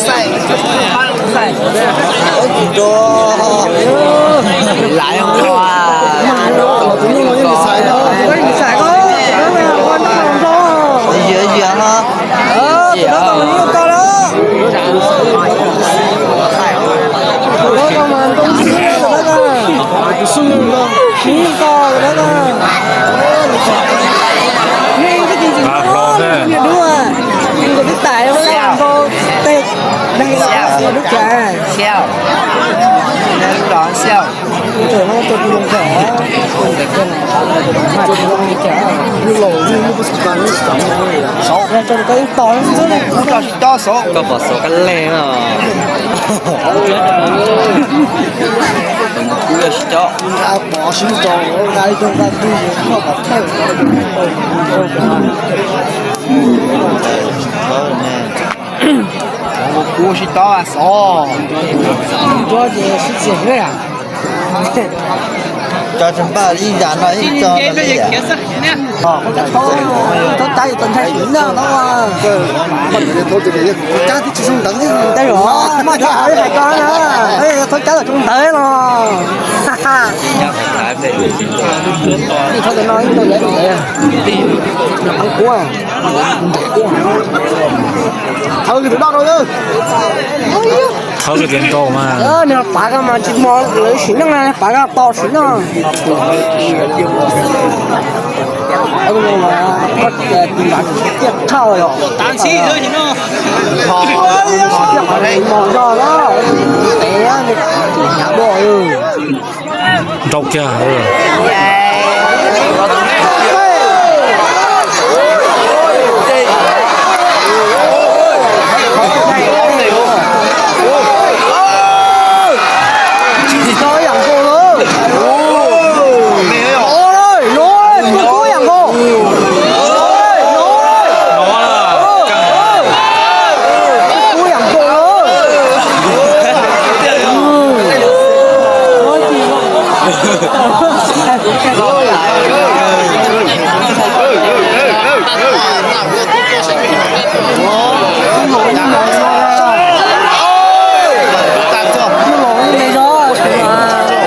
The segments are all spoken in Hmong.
Saib, laus muab lawv cab thiab yog. Lav yig yig no. Koj pom xov kab leeg no. Kuv yog sib cov. Kuv sib cov xov. Cov tsis npaj ib yam no ib co. Thov cab tau ntshai sim neej no. Cab twb tsis zoo ntawd, tej zaum mas cab hais cov na, thov cab los zoo ntawd no. Thov no ib ntawd, thov kuv, thov kws nrau mas. Nws pav ko mas tsis mos lawv sim neej, pav ko tau sim neej. Tiaj tshaj yom. Mos zog na, tes hnyav dua. Nrau kiag.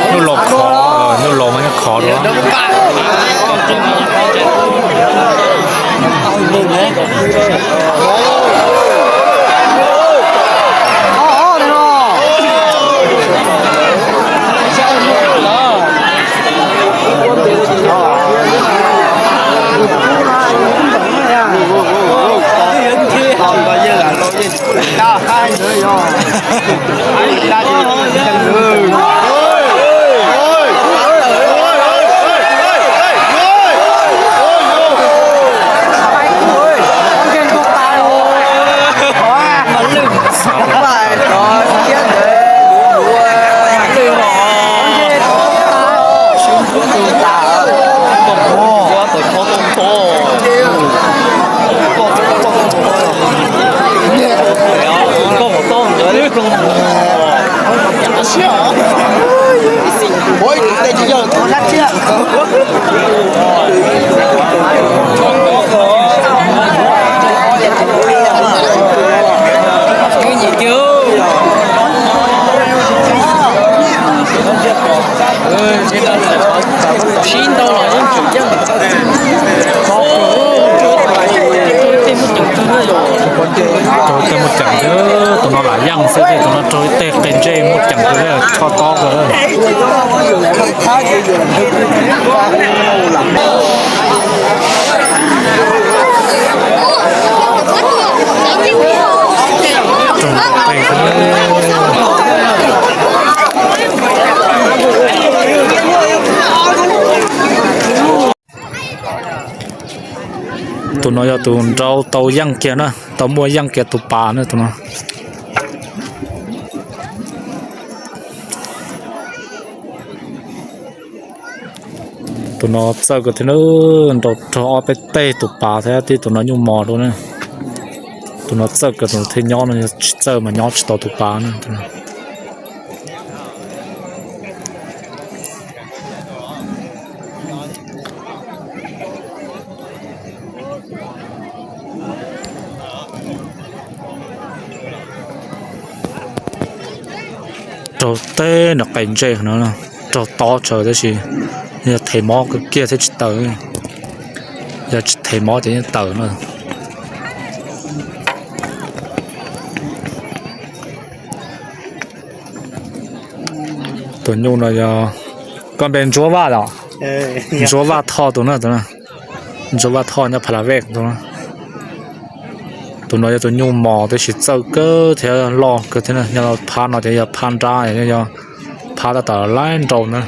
Nyuj laus khov, nyuj laus mas nyuj khov dua. Sib ntaus los yeej tseem yeej. Raug tej muaj ceem thiab, tus no lam yeej xwb, tus no raug tej qe ntsej muaj ceem kawg, tsho tob kawg. Tus no yog tus nrau tau yeej kiag na, tau muaj yeej kiag tus pas na tus no. Tus no txawj kawg thiab na, nrau raug ob peb teg tus pas thiab tib tus no nyuj mos dua na. Tus no txawj kawg, tus no thiaj nyob no, yog tsis txawj mas nyob tsis tau tus pas na. Raug teb nws qais ntsej no, raug tob tshaj tab sis yog them mov kiag thiab tsis tawm. Yog tsis them mov ces yeej tawm na. Tus nyuj no yog, koj npe Ntsuab Vaj los? Ntsuab Vaj Thoj tus na, tus na. Ntsuab Vaj Thoj nyob Pha La Vej tus. Tus no yog tus nyuj mos tab sis txawj kawg thiab loj kawg thiab. Nyob phab no ces yog phab nrab, yog phab tab tom laib nrau na.